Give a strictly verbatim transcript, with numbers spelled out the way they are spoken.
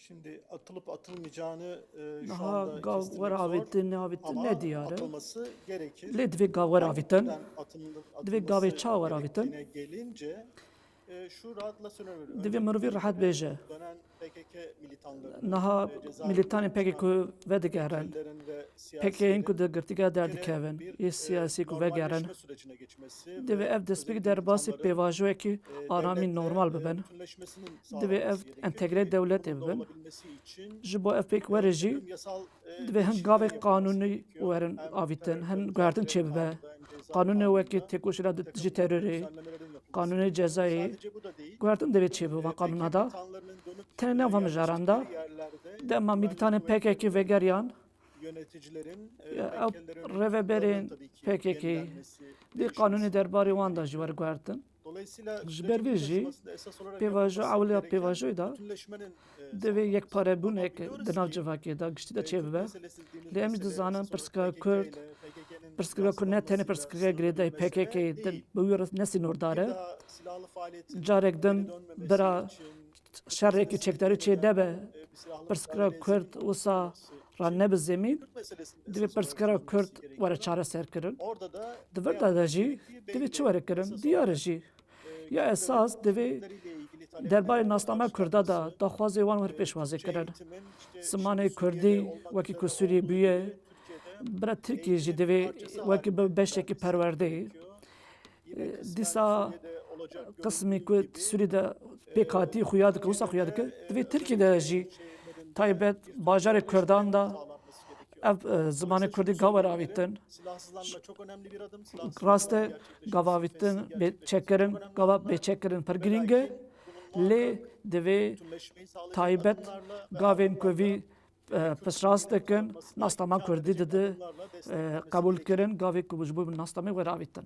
Şimdi atılıp atılmayacağını e, şu Niha anda gav kesinlikle were zor avêtin, neavêtin ama ne diyar e. Atılması gerekir. Lê divê gav were avêtin. Neden atıldı, Divê gavê atılması ça were avêtin. Gerektiğine gelince e, şu rahatla sınır Divê mirovî rehet bêje. Dönen P K K militanlarının Niha ve cezaevinde militanên P K K bulunan ku vedigerin. Yetkililerin ve siyasi P K K'in ku di girtîgeha derdikevin, yê siyasî ku vegerin. Divê ev destpêk derbasî pêvajoyekî aramî normal bibin. Divê ev entegre dewletê bibin. Ji bo ev pêk were jî divê hin gavê qanûnî werin avîtin, hin guhertin çêbibe. Qanûnê wekî têkoşîna dijî terorê, qanûnê cezayê, guhertin divê çêbibe van qanûna de. Tenê ne van mijaran de, dema militanên P K K vegeriyan, ew rêveberên P K K dê qanûnê derbarê wan de jî were guhertin. Ji ber vê jî pêvajo ewliya pêvajoyê de divê yekparebûnek di nav civakê de giştî de çêbibe. Lê em jî dizanin pirsgirêka Kurd, pirsgirêka Kurd ne tenê pirsgirêka girêdayî P K K din bi wî re ne sînordar e. Carek din bira şerekî çekdarî çê nebe, pirsgirêka Kurd wisa re nebe zemîn, divê pirsgirêka Kurd were çareserkirin. Di vir de de jî divê çi were kirin? Diyar e jî. Ya esas divê derbarê nasname Kurda de daxwazê wan were pêşwazî kirin. Zimanê Kurdî wekî ku Sûriyê bûye, bira Tirkiyê jî divê wekî bi beşekî perwerdeyê. Dîsa qismî ku Sûrî de pêk hatî xuya dike, wisa xuya dike, divê Tirkiyê de jî taybet bajarê Kurdan de ev, e, zimanê Kurdî gav were avîtin. Rast e, gav avîtin, bê çekkirin, gava bê çekkirin pir girîng e. Lê divê taybet gavên ku vî, e, piştrast dikin, nasnama Kurdî didi, e, qebûl kirin, gavê ku ji bo nasnamê were avîtin.